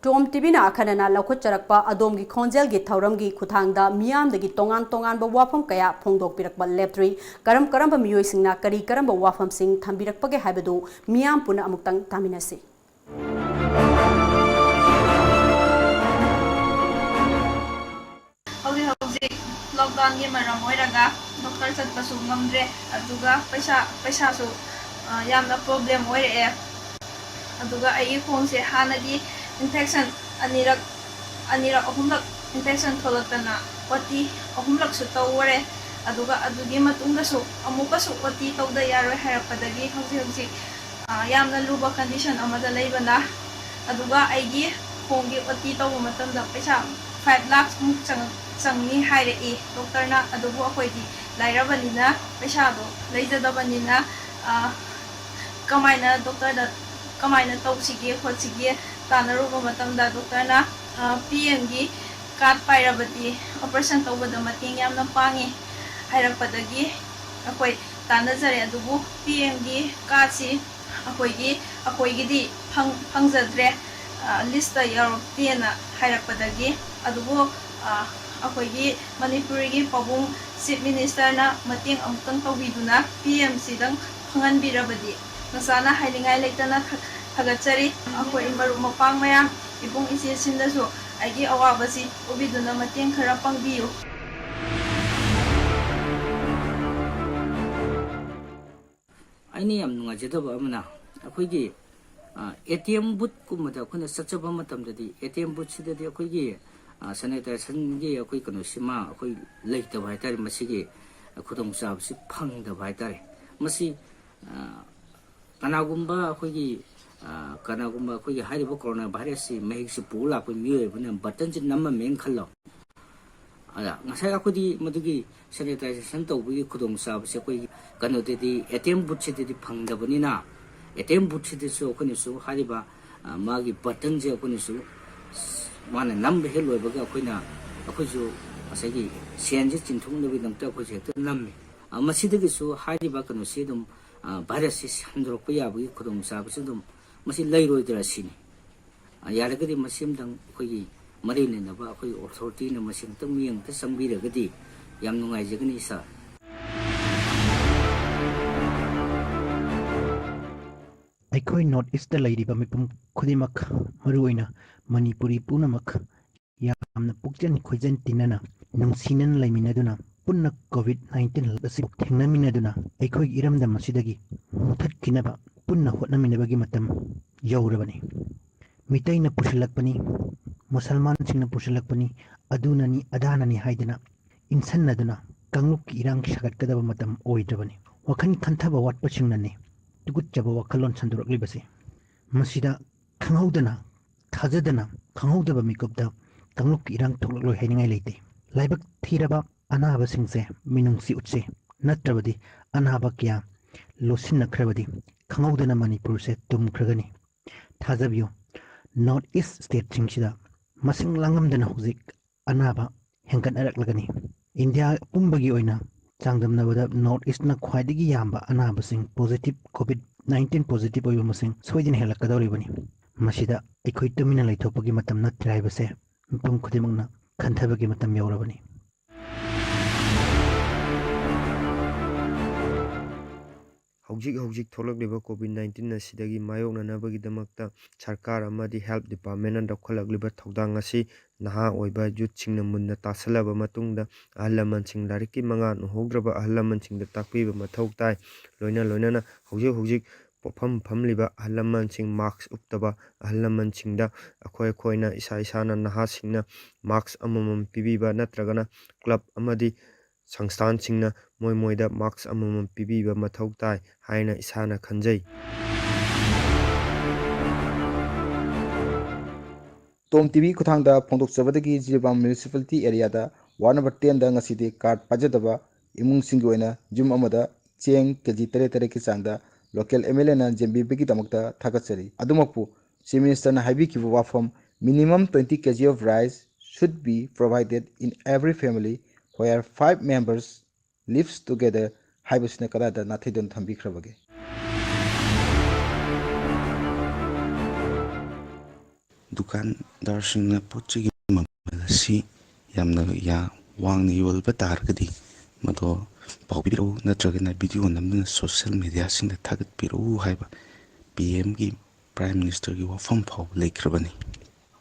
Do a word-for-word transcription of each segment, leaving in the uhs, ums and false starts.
ꯇꯣꯝ ꯇꯤꯚꯤꯅ ꯑꯈꯟꯅꯅ ꯂꯧꯈꯠꯆꯔꯛꯄ ꯑꯗꯣꯝꯒꯤ ꯈꯣꯟꯖꯦꯜꯒꯤ ꯊꯧꯔꯝꯒꯤ ꯈꯨꯠꯊꯥꯡꯗ ꯃꯤꯌꯥꯝꯗꯒꯤ ꯇꯣꯉꯥꯟ ꯇꯣꯉꯥꯟꯕ ꯋꯥꯐꯝ ꯀꯌꯥ ꯐꯣꯡꯗꯣꯛꯄꯤꯔꯛꯄ ꯂꯦꯞꯇ꯭ꯔꯤ꯫ ꯀꯔꯝ ꯀꯔꯝꯕ ꯃꯤꯑꯣꯏꯁꯤꯡꯅ ꯀꯔꯤ ꯀꯔꯝꯕ ꯋꯥꯐꯝꯁꯤꯡ ꯊꯝꯕꯤꯔꯛꯄꯒꯦ ꯍꯥꯏꯕꯗꯨ ꯃꯤꯌꯥꯝ ꯄꯨꯟꯅ ꯑꯃꯨꯛꯇꯪ ꯇꯥꯃꯤꯟꯅꯁꯤ꯫ ꯍꯧꯖꯤꯛ ꯍꯧꯖꯤꯛ ꯂꯣꯛꯗꯥꯎꯟꯒꯤ ꯃꯔꯝ ꯑꯣꯏꯔꯒ ꯗꯣꯛꯇꯔ ꯆꯠꯄꯁꯨ ꯉꯝꯗ꯭ꯔꯦ, ꯑꯗꯨꯒ ꯄꯩꯁꯥ, ꯄꯩꯁꯥꯁꯨ, ꯑ, ꯌꯥꯝꯅ ꯄ꯭ꯔꯣꯕ꯭ꯂꯦꯝ ꯑꯣꯏꯔꯛꯑꯦ꯫ ꯑꯗꯨꯒ ꯑꯩꯒꯤ ꯈꯣꯡꯁꯦ ꯍꯥꯟꯅꯗꯤ ꯏꯟꯐꯦꯛꯁꯟ ꯑꯅꯤꯔꯛ, ꯑꯅꯤꯔꯛ ꯑꯍꯨꯝꯂꯛ ꯏꯟꯐꯦꯛꯁꯟ ꯊꯣꯛꯂꯛꯇꯅ ꯑꯣ ꯇꯤ ꯑꯍꯨꯝꯂꯛꯁꯨ ꯇꯧꯈꯔꯦ꯫ ꯑꯗꯨꯒ ꯑꯗꯨꯒꯤ ꯃꯇꯨꯡꯗꯁꯨ ꯑꯃꯨꯛꯀꯁꯨ ꯑꯣ ꯇꯤ ꯇꯧꯗ ꯌꯥꯔꯣꯏ ꯍꯥꯏꯔꯛꯄꯗꯒꯤ ꯍꯧꯖꯤꯛ ꯍꯧꯖꯤꯛ, ꯑ, ꯌꯥꯝꯅ ꯂꯨꯕ ꯀꯟꯗꯤꯁꯟ ꯑꯃꯗ ꯂꯩꯕꯅ, ꯑꯗꯨꯒ ꯑꯩꯒꯤ ꯈꯣꯡꯒꯤ ꯑꯣ ꯇꯤ ꯇꯧꯕ ꯃꯇꯝꯗ ꯄꯩꯁꯥ ꯐꯥꯏꯚ ꯂꯥꯛꯁ ꯃꯨꯛ ꯆꯪ-, ꯆꯪꯅꯤ ꯍꯥꯏꯔꯛꯏ ꯗꯣꯛꯇꯔꯅ꯫ ꯑꯗꯨꯕꯨ ꯑꯩꯈꯣꯏꯗꯤ ꯂꯥꯏꯔꯕꯅꯤꯅ, ꯄꯩꯁꯥꯗꯣ ꯂꯩꯖꯗꯕꯅꯤꯅ, ꯑ, ꯀꯃꯥꯏꯅ ꯗꯣꯛꯇꯔꯗ ꯀꯃꯥꯏꯅ ꯇꯧꯁꯤꯒꯦ ꯈꯣꯠꯁꯤꯒꯦ ꯇꯥꯟꯅꯔꯨꯕ ꯃꯇꯝꯗ ꯗꯣꯛꯇꯔꯅ, ꯑ, ꯄꯤ ꯑꯦꯝꯒꯤ ꯀꯥꯔꯗ ꯄꯥꯏꯔꯕꯗꯤ ꯑꯣꯄꯔꯦꯁꯟ ꯇꯧꯕꯗ ꯃꯇꯦꯡ ꯌꯥꯝꯅ ꯄꯥꯡꯉꯤ ꯍꯥꯏꯔꯛꯄꯗꯒꯤ ꯑꯩꯈꯣꯏ ꯇꯥꯟꯅꯖꯔꯦ꯫ ꯑꯗꯨꯕꯨ ꯄꯤ ꯑꯦꯝꯒꯤ ꯀꯥꯔꯗꯁꯤ ꯑꯩꯈꯣꯏꯒꯤ, ꯑꯩꯈꯣꯏꯒꯤꯗꯤ ꯐꯪ-, ꯐꯪꯖꯗ꯭ꯔꯦ, ꯑ, ꯂꯤꯁꯇ ꯌꯥꯎꯔꯛꯇꯦꯅ ꯍꯥꯏꯔꯛꯄꯗꯒꯤ꯫ ꯑꯗꯨꯕꯨ, ꯑ, ꯑꯩꯈꯣꯏꯒꯤ ꯃꯅꯤꯄꯨꯔꯒꯤ ꯄꯥꯕꯨꯡ ꯆꯤꯐ ꯃꯤꯅꯤꯁꯇꯔꯅ ꯃꯇꯦꯡ ꯑꯃꯨꯛꯇꯪ ꯇꯧꯕꯤꯗꯨꯅ ꯄꯤ ꯑꯦꯝꯁꯤꯗꯪ ꯐꯪꯍꯟꯕꯤꯔꯕꯗꯤ ꯅꯆꯥꯅ ꯍꯥꯏꯅꯤꯡꯉꯥꯏ ꯂꯩꯇꯅ ꯊꯥ-, ꯊꯥꯒꯠꯆꯔꯤ꯫ ꯑꯩꯈꯣꯏ ꯃꯔꯨꯞ ꯃꯄꯥꯡ ꯃꯌꯥꯝ ꯏꯕꯨꯡ ꯏꯆꯦꯁꯤꯡꯗꯁꯨ ꯑꯩꯒꯤ ꯑꯋꯥꯕꯁꯤ ꯎꯕꯤꯗꯨꯅ ꯃꯇꯦꯡ ꯈꯔ ꯄꯥꯡꯕꯤꯌꯨ꯫ ꯑꯩꯅ ꯌꯥꯝ ꯅꯨꯡꯉꯥꯏꯖꯗꯕ ꯑꯃꯅ, ꯑꯩꯈꯣꯏꯒꯤ, ꯑ, ꯑꯦ ꯇꯤ ꯑꯦꯝ ꯕꯨꯠꯀꯨꯝꯕꯗ ꯑꯩꯈꯣꯏꯅ ꯆꯠꯆꯕ ꯃꯇꯝꯗꯗꯤ, ꯑꯦ ꯇꯤ ꯑꯦꯝ ꯕꯨꯠꯁꯤꯗꯗꯤ ꯑꯩꯈꯣꯏꯒꯤ, ꯑ, ꯁꯦꯅꯤꯇꯥꯏꯖꯦꯁꯟꯒꯤ ꯑꯩꯈꯣꯏ ꯀꯩꯅꯣꯁꯤꯃ ꯑꯩꯈꯣꯏ ꯂꯩꯇꯕ ꯍꯥꯏꯇꯥꯔꯦ, ꯃꯁꯤꯒꯤ ꯈꯨꯗꯣꯡꯆꯥꯕꯁꯤ ꯐꯪꯗꯕ ꯍꯥꯏꯇꯥꯔꯦ꯫ ꯃꯁꯤ, ꯑ, ꯀꯅꯥꯒꯨꯝꯕ ꯑꯩꯈꯣꯏꯒꯤ, ꯑ, ꯀꯅꯥꯒꯨꯝꯕ ꯑꯩꯈꯣꯏꯒꯤ ꯍꯥꯏꯔꯤꯕ ꯀꯣꯔꯣꯅꯥ ꯚꯥꯏꯔꯁꯁꯤ ꯃꯍꯤꯛꯁꯤ ꯄꯨ ꯂꯥꯛꯄ ꯃꯤꯑꯣꯏ ꯑꯃꯅ ꯕꯇꯟꯁꯤ ꯅꯝꯃꯝꯃꯦꯅ ꯈꯜꯂꯣ꯫ ꯑꯗ ꯉꯁꯥꯏ ꯑꯩꯈꯣꯏꯗꯤ ꯃꯗꯨꯒꯤ ꯁꯦꯅꯤꯇꯥꯏꯖꯦꯁꯟ ꯇꯧꯕꯒꯤ ꯈꯨꯗꯣꯡꯆꯥꯕꯁꯤ ꯑꯩꯈꯣꯏꯒꯤ ꯀꯩꯅꯣꯗꯗꯤ, ꯑꯦ ꯇꯤ ꯑꯦꯝ ꯕꯨꯠꯁꯤꯗꯗꯤ ꯐꯪꯗꯕꯅꯤꯅ, ꯑꯦ ꯇꯤ ꯑꯦꯝ ꯕꯨꯠꯁꯤꯗꯁꯨ ꯑꯩꯈꯣꯏꯅꯁꯨ ꯍꯥꯏꯔꯤꯕ, ꯑ, ꯃꯥꯒꯤ ꯕꯇꯟꯁꯦ ꯑꯩꯈꯣꯏꯅꯁꯨ ꯃꯥꯅ ꯅꯝꯕ ꯍꯦꯛ ꯂꯣꯏꯕꯒ ꯑꯩꯈꯣꯏꯅ, ꯑꯩꯈꯣꯏꯁꯨ ꯉꯁꯥꯏꯒꯤ ꯁꯦꯟꯁꯦ ꯆꯤꯡꯊꯣꯛꯅꯕꯒꯤꯗꯃꯛꯇ ꯑꯩꯈꯣꯏꯁꯨ ꯍꯦꯛꯇ ꯅꯝꯃꯤ꯫ ꯑ, ꯃꯁꯤꯗꯒꯤꯁꯨ ꯍꯥꯏꯔꯤꯕ ꯀꯩꯅꯣꯁꯤ ꯑꯗꯨꯝ, ꯑ, ꯚꯥꯏꯔꯁꯁꯤ ꯁꯟꯗꯣꯔꯛꯄ ꯌꯥꯕꯒꯤ ꯈꯨꯗꯣꯡꯆꯥꯕꯁꯨ ꯑꯗꯨꯝ ꯃꯁꯤ ꯂꯩꯔꯣꯏꯗ꯭ꯔꯥ ꯁꯤꯅꯤ꯫ ꯑ, ꯌꯥꯔꯒꯗꯤ ꯃꯁꯤ ꯑꯝꯇꯪ ꯑꯩꯈꯣꯏꯒꯤ ꯃꯔꯤ ꯂꯩꯅꯕ ꯑꯩꯈꯣꯏꯒꯤ ꯑꯣꯊꯣꯔꯤꯇꯤꯅ ꯃꯁꯤ ꯑꯃꯨꯛꯇꯪ ꯃꯤꯠꯌꯦꯡ ꯑꯝꯇ ꯆꯪꯕꯤꯔꯒꯗꯤ ꯌꯥꯝ ꯅꯨꯡꯉꯥꯏꯖꯒꯅꯤ, ꯁꯥꯔ꯫ ꯑꯩꯈꯣꯏ ꯅꯣꯔꯠ ꯏꯁꯇ ꯂꯩꯔꯤꯕ ꯃꯤꯄꯨꯝ ꯈꯨꯗꯤꯡꯃꯛ, ꯃꯔꯨꯑꯣꯏꯅ ꯃꯅꯤꯄꯨꯔꯤ ꯄꯨꯝꯅꯃꯛ, ꯌꯥꯝꯅ ꯄꯨꯛꯆꯦꯜ ꯈꯣꯏꯖꯟ ꯇꯤꯟꯅꯅ, ꯅꯨꯡꯁꯤꯅꯅ ꯂꯩꯃꯤꯟꯅꯗꯨꯅ, ꯄꯨꯟꯅ ꯀꯣꯚꯤꯗ ꯅꯥꯏꯟꯇꯤꯟ ꯑꯁꯤꯕꯨ ꯊꯦꯡꯅꯃꯤꯟꯅꯗꯨꯅ, ꯑꯩꯈꯣꯏꯒꯤ ꯏꯔꯝꯗꯝ ꯑꯁꯤꯗꯒꯤ ꯃꯨꯊꯠꯈꯤꯅꯕ ꯄꯨꯟꯅ ꯍꯣꯠꯅꯃꯤꯟꯅꯕꯒꯤ ꯃꯇꯝ ꯌꯧꯔꯕꯅꯤ꯫ ꯃꯤꯇꯩꯅ ꯄꯨꯁꯤꯜꯂꯛꯄꯅꯤ, ꯃꯨꯁꯜꯃꯥꯟꯁꯤꯡꯅ ꯄꯨꯁꯤꯜꯂꯛꯄꯅꯤ, ꯑꯗꯨꯅꯅꯤ ꯑꯗꯥꯅꯅꯤ ꯍꯥꯏꯗꯅ ꯏꯟꯁꯟꯅꯗꯨꯅ ꯀꯥꯡꯂꯨꯞꯀꯤ ꯏꯔꯥꯡ ꯁꯥꯒꯠꯀꯗꯕ ꯃꯇꯝ ꯑꯣꯏꯗ꯭ꯔꯕꯅꯤ꯫ ꯋꯥꯈꯜ ꯈꯟꯊꯕ ꯋꯥꯠꯄꯁꯤꯡꯅꯅꯤ ꯇꯨꯀꯠꯆꯕ ꯋꯥꯈꯜꯂꯣꯟ ꯁꯟꯗꯣꯔꯛꯂꯤꯕꯁꯤ꯫ ꯃꯁꯤꯗ ꯈꯪꯍꯧꯗꯅ, ꯊꯥꯖꯗꯅ, ꯈꯪꯍꯧꯗꯕ ꯃꯤꯀꯨꯞꯇ ꯀꯥꯡꯂꯨꯞꯀꯤ ꯏꯔꯥꯡ ꯊꯣꯛꯂꯛꯂꯣꯏ ꯍꯥꯏꯅꯤꯡꯉꯥꯏ ꯂꯩꯇꯦ꯫ ꯂꯥꯏꯕꯛ ꯊꯤꯔꯕ ꯑꯅꯥꯕꯁꯤꯡꯁꯦ ꯃꯤꯅꯨꯡꯁꯤ ꯎꯠꯁꯤ, ꯅꯠꯇ꯭ꯔꯕꯗꯤ ꯑꯅꯥꯕ ꯀꯌꯥ ꯂꯣꯠꯁꯤꯟꯅꯈ꯭ꯔꯕꯗꯤ ꯈꯪꯍꯧꯗꯅ ꯃꯅꯤꯄꯨꯔꯁꯦ ꯇꯨꯝꯈ꯭ꯔꯒꯅꯤ꯫ ꯊꯥꯖꯕꯤꯌꯨ, ꯅꯣꯔꯠ ꯏꯁ ꯁ꯭ꯇꯦꯠꯁꯤꯡꯁꯤꯗ ꯃꯁꯤꯡ ꯂꯥꯡꯉꯝꯗꯅ ꯍꯧꯖꯤꯛ ꯑꯅꯥꯕ ꯍꯦꯟꯒꯠꯅꯔꯛꯂꯒꯅꯤ꯫ ꯏꯟꯗꯤꯌꯥ ꯄꯨꯝꯕꯒꯤ ꯑꯣꯏꯅ ꯆꯥꯡꯗꯝꯅꯕꯗ ꯅꯣꯔꯠ ꯏꯁꯅ ꯈ꯭ꯋꯥꯏꯗꯒꯤ ꯌꯥꯝꯕ ꯑꯅꯥꯕꯁꯤꯡ, ꯄꯣꯖꯤꯇꯤꯚ, ꯀꯣꯚꯤꯗ ꯅꯥꯏꯟꯇꯤꯟ ꯄꯣꯖꯤꯇꯤꯚ ꯑꯣꯏꯕ ꯃꯁꯤꯡ ꯁꯣꯏꯗꯅ ꯍꯦꯜꯂꯛꯀꯗꯧꯔꯤꯕꯅꯤ꯫ ꯃꯁꯤꯗ ꯑꯩꯈꯣꯏ ꯇꯨꯃꯤꯟꯅ ꯂꯩꯊꯣꯛꯄꯒꯤ ꯃꯇꯝ ꯅꯠꯇ꯭ꯔꯦ ꯍꯥꯏꯕꯁꯦ ꯃꯤꯄꯨꯝ ꯈꯨꯗꯤꯡꯃꯛꯅ ꯈꯟꯊꯕꯒꯤ ꯃꯇꯝ ꯌꯧꯔꯕꯅꯤ꯫ ꯍꯧꯖꯤꯛ ꯍꯧꯖꯤꯛ ꯊꯣꯛꯂꯛꯂꯤꯕ ꯀꯣꯚꯤꯗ ꯅꯥꯏꯟꯇꯤꯟ ꯑꯁꯤꯗꯒꯤ ꯃꯥꯌꯣꯛꯅꯅꯕꯒꯤꯗꯃꯛꯇ ꯁꯔꯀꯥꯔ ꯑꯃꯗꯤ ꯍꯦꯜꯊ ꯗꯤꯄꯥꯔꯠꯃꯦꯟꯅ ꯂꯧꯈꯠꯂꯛꯂꯤꯕ ꯊꯧꯗꯥꯡ ꯑꯁꯤ ꯅꯍꯥ ꯑꯣꯏꯕ ꯌꯨꯠꯁꯤꯡꯅ ꯃꯨꯟꯅ ꯇꯥꯁꯜꯂꯕ ꯃꯇꯨꯡꯗ, ꯑꯍꯜ ꯂꯃꯟꯁꯤꯡ, ꯂꯥꯏꯔꯤꯛꯀꯤ ꯃꯉꯥꯜ ꯎꯍꯧꯗ꯭ꯔꯕ ꯑꯍꯜ ꯂꯃꯟꯁꯤꯡꯗ ꯇꯥꯛꯄꯤꯕ ꯃꯊꯧ ꯇꯥꯏ꯫ ꯂꯣꯏꯅ ꯂꯣꯏꯅꯅ ꯍꯧꯖꯤꯛ ꯍꯧꯖꯤꯛ ꯄꯣꯠꯐꯝ ꯐꯝꯂꯤꯕ ꯑꯍꯜ ꯂꯃꯟꯁꯤꯡ, ꯃꯥꯛꯁ ꯎꯞꯇꯕ ꯑꯍꯜ ꯂꯃꯟꯁꯤꯡꯗ ꯑꯩꯈꯣꯏ ꯑꯩꯈꯣꯏꯅ, ꯏꯁꯥ ꯏꯁꯥꯅ, ꯅꯍꯥꯁꯤꯡꯅ ꯃꯥꯛꯁ ꯑꯃꯃꯝ ꯄꯤꯕꯤꯕ, ꯅꯠꯇ꯭ꯔꯒꯅ ꯀ꯭ꯂꯕ ꯑꯃꯗꯤ ꯁꯪꯁꯊꯥꯟꯁꯤꯡꯅ ꯃꯣꯏ ꯃꯣꯏꯗ ꯃꯥꯛꯁ ꯑꯃꯃꯝ ꯄꯤꯕꯤꯕ ꯃꯊꯧ ꯇꯥꯏ ꯍꯥꯏꯅ ꯏꯁꯥꯅ ꯈꯟꯖꯩ꯫ ꯇꯣꯝ ꯇꯤꯚꯤ ꯈꯨꯠꯊꯥꯡꯗ ꯐꯣꯡꯗꯣꯛꯆꯕꯗꯒꯤ ꯖꯤꯔꯤꯕꯥꯝ ꯃ꯭ꯌꯨꯅꯤꯁꯤꯄꯥꯂꯤꯇꯤ ꯑꯦꯔꯤꯌꯥꯗ ꯋꯥꯔꯗ ꯅꯝꯕꯔ ꯇꯦꯟꯗ ꯉꯁꯤꯗꯤ ꯀꯥꯔꯗ ꯄꯥꯏꯖꯗꯕ ꯏꯃꯨꯡꯁꯤꯡꯒꯤ ꯑꯣꯏꯅ ꯌꯨꯝ ꯑꯃꯗ ꯆꯦꯡ ꯀꯦꯖꯤ ꯇꯔꯦꯠ ꯇꯔꯦꯠꯀꯤ ꯆꯥꯡꯗ ꯂꯣꯀꯦꯜ ꯑꯦꯝ ꯑꯦꯜ ꯑꯦꯅ ꯌꯦꯡꯕꯤꯕꯒꯤꯗꯃꯛꯇ ꯊꯥꯒꯠꯆꯔꯤ꯫ ꯑꯗꯨꯃꯛꯄꯨ Chief Minister ꯅ ꯍꯥꯏꯕꯤꯈꯤꯕ ꯋꯥꯐꯝ, minimum twenty K G of rice should be provided in every family where five members lives together ꯍꯥꯏꯕꯁꯤꯅ ꯀꯗꯥꯏꯗ ꯅꯥꯊꯩꯗꯨꯅ ꯊꯝꯕꯤꯈ꯭ꯔꯕꯒꯦ? ꯗꯨꯀꯥꯟꯗꯥꯔꯁꯤꯡꯅ ꯄꯣꯠ ꯆꯩꯒꯤ ꯃꯃꯜ ꯑꯁꯤ ꯌꯥꯝꯅ ꯌꯥ-, ꯋꯥꯡꯅ ꯌꯣꯜꯂꯕ ꯇꯥꯔꯒꯗꯤ, ꯃꯗꯣ ꯄꯥꯎ ꯄꯤꯕꯤꯔꯛꯎ, ꯅꯠꯇ꯭ꯔꯒꯅ ꯚꯤꯗꯤꯑꯣ ꯅꯝꯗꯨꯅ ꯁꯣꯁꯤꯌꯦꯜ ꯃꯦꯗꯤꯌꯥꯁꯤꯡꯗ ꯊꯥꯒꯠꯄꯤꯔꯛꯎ ꯍꯥꯏꯕ ꯄꯤ ꯑꯦꯝꯒꯤ, ꯄ꯭ꯔꯥꯏꯝ ꯃꯤꯅꯤꯁꯇꯔꯒꯤ ꯋꯥꯐꯝ ꯐꯥꯎꯕ ꯂꯩꯈ꯭ꯔꯕꯅꯤ꯫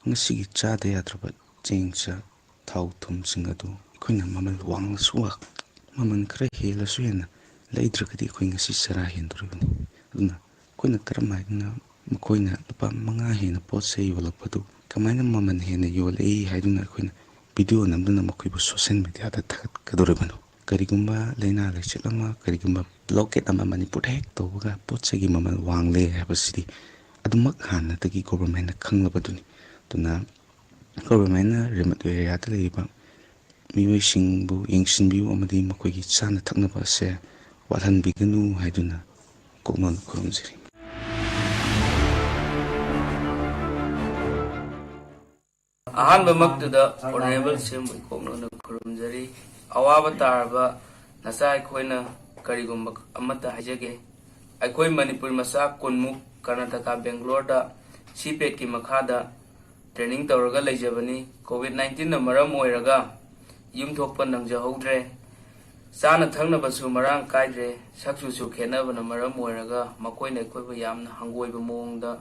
ꯉꯁꯤꯒꯤ ꯆꯥꯗ ꯌꯥꯗ꯭ꯔꯕ ꯆꯦꯡ, ꯆꯥꯛ, ꯊꯥꯎ, ꯊꯨꯝꯁꯤꯡ ꯑꯗꯨ ꯑꯩꯈꯣꯏꯅ ꯃꯃꯜ ꯋꯥꯡꯂꯁꯨ ꯋꯥ-, ꯃꯃꯜ ꯈꯔ ꯍꯦꯜꯂꯁꯨ ꯍꯦꯟꯅ ꯂꯩꯗ꯭ꯔꯒꯗꯤ ꯑꯩꯈꯣꯏ ꯉꯁꯤ ꯆꯔꯥ ꯍꯦꯟꯗꯣꯔꯤꯕꯅꯤ꯫ ꯑꯗꯨꯅ ꯑꯩꯈꯣꯏꯅ ꯀꯔꯝ ꯍꯥꯏꯅ ꯃꯈꯣꯏꯅ ꯂꯨꯄꯥ ꯃꯉꯥ ꯍꯦꯟꯅ ꯄꯣꯠ ꯆꯩ ꯌꯣꯜꯂꯛꯄꯗꯨ ꯀꯃꯥꯏꯅ ꯃꯃꯜ ꯍꯦꯟꯅ ꯌꯣꯜꯂꯛꯏ ꯍꯥꯏꯗꯨꯅ ꯑꯩꯈꯣꯏꯅ ꯚꯤꯗꯤꯑꯣ ꯅꯝꯗꯨꯅ ꯃꯈꯣꯏꯕꯨ ꯁꯣꯁꯤꯌꯦꯜ ꯃꯦꯗꯤꯌꯥꯗ ꯊꯥꯒꯠꯀꯗꯧꯔꯤꯕꯅꯣ? ꯀꯔꯤꯒꯨꯝꯕ ꯂꯥꯏꯅꯥ ꯂꯥꯏꯆꯠ ꯑꯃ, ꯀꯔꯤꯒꯨꯝꯕ ꯕ꯭ꯂꯣꯀꯦꯠ ꯑꯃ ꯃꯅꯤꯄꯨꯔꯗ ꯍꯦꯛ ꯇꯧꯕꯒ ꯄꯣꯠ ꯆꯩꯒꯤ ꯃꯃꯜ ꯋꯥꯡꯂꯦ ꯍꯥꯏꯕꯁꯤꯗꯤ ꯑꯗꯨꯃꯛ ꯍꯥꯟꯅꯗꯒꯤ ꯒꯣꯚꯔꯟꯃꯦꯟꯠꯅ ꯈꯪꯂꯕꯗꯨꯅꯤ꯫ ꯑꯗꯨꯅ ꯒꯣꯚꯔꯟꯃꯦꯟꯠꯅ ꯔꯤꯃꯣꯠ ꯑꯦꯔꯤꯌꯥꯗ ꯂꯩꯔꯤꯕ ꯃꯤꯑꯣꯏꯁꯤꯡꯕꯨ ꯌꯦꯡꯁꯤꯟꯕꯤꯌꯨ ꯑꯃꯗꯤ ꯃꯈꯣꯏꯒꯤ ꯆꯥꯅ ꯊꯛꯅꯕ ꯑꯁꯦ ꯋꯥꯠꯍꯟꯕꯤꯒꯅꯨ ꯍꯥꯏꯗꯨꯅ ꯀꯣꯛꯃꯜ ꯈꯨꯔꯨꯝꯖꯔꯤ꯫ ꯑꯍꯥꯟꯕꯃꯛꯇꯗ ꯑꯣꯅꯔꯦꯕꯜ ꯁꯤ ꯑꯦꯝ ꯏꯀꯣꯛꯅꯅ ꯈꯨꯔꯨꯝꯖꯔꯤ꯫ ꯑꯋꯥꯕ ꯇꯥꯔꯕ ꯅꯆꯥ ꯑꯩꯈꯣꯏꯅ ꯀꯔꯤꯒꯨꯝꯕ ꯑꯃꯠꯇ ꯍꯥꯏꯖꯒꯦ꯫ ꯑꯩꯈꯣꯏ ꯃꯅꯤꯄꯨꯔ ꯃꯆꯥ ꯀꯨꯟꯃꯨꯛ ꯀꯔꯅꯥꯇꯀꯥ ꯕꯦꯡꯒ꯭ꯂꯣꯔꯗ ꯁꯤ ꯄꯦꯠꯀꯤ ꯃꯈꯥꯗ ꯇ꯭ꯔꯦꯅꯤꯡ ꯇꯧꯔꯒ ꯂꯩꯖꯕꯅꯤ꯫ ꯀꯣꯚꯤꯗ ꯅꯥꯏꯟꯇꯤꯟꯅ ꯃꯔꯝ ꯑꯣꯏꯔꯒ ꯌꯨꯝ ꯊꯣꯛꯄ ꯅꯪꯖꯍꯧꯗ꯭ꯔꯦ꯫ ꯆꯥꯅ ꯊꯛꯅꯕꯁꯨ ꯃꯔꯥꯡ ꯀꯥꯏꯗ꯭ꯔꯦ꯫ ꯁꯛ ꯆꯨꯁꯨ ꯈꯦꯠꯅꯕꯅ ꯃꯔꯝ ꯑꯣꯏꯔꯒ ꯃꯈꯣꯏꯅ ꯑꯩꯈꯣꯏꯕꯨ ꯌꯥꯝꯅ ꯍꯪꯒꯣꯏꯕ ꯃꯑꯣꯡꯗ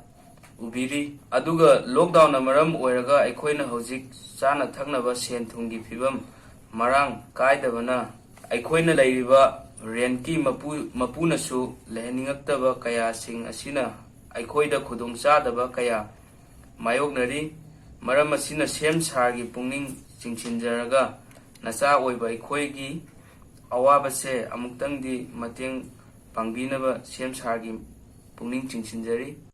ꯎꯕꯤꯔꯤ꯫ ꯑꯗꯨꯒ ꯂꯣꯛꯗꯥꯎꯟꯅ ꯃꯔꯝ ꯑꯣꯏꯔꯒ ꯑꯩꯈꯣꯏꯅ ꯍꯧꯖꯤꯛ ꯆꯥꯅ ꯊꯛꯅꯕ ꯁꯦꯟ ꯊꯨꯝꯒꯤ ꯐꯤꯕꯝ ꯃꯔꯥꯡ ꯀꯥꯏꯗꯕꯅ ꯑꯩꯈꯣꯏꯅ ꯂꯩꯔꯤꯕ ꯔꯦꯟꯠꯀꯤ ꯃꯄꯨ, ꯃꯄꯨꯅꯁꯨ ꯂꯩꯍꯟꯅꯤꯡꯉꯛꯇꯕ ꯀꯌꯥꯁꯤꯡ ꯑꯁꯤꯅ ꯑꯩꯈꯣꯏꯗ ꯈꯨꯗꯣꯡꯆꯥꯗꯕ ꯀꯌꯥ ꯃꯥꯌꯣꯛꯅꯔꯤ꯫ ꯃꯔꯝ ꯑꯁꯤꯅ ꯁꯤ ꯑꯦꯝ ꯁꯥꯔꯒꯤ ꯄꯨꯛꯅꯤꯡ ꯆꯤꯡꯁꯤꯟꯖꯔꯒ ꯅꯆꯥ ꯑꯣꯏꯕ ꯑꯩꯈꯣꯏꯒꯤ ꯑꯋꯥꯕꯁꯦ ꯑꯃꯨꯛꯇꯪꯗꯤ ꯃꯇꯦꯡ ꯄꯥꯡꯕꯤꯅꯕ ꯁꯤ ꯑꯦꯝ ꯁꯥꯔꯒꯤ ꯄꯨꯛꯅꯤꯡ ꯆꯤꯡꯁꯤꯟꯖꯔꯤ꯫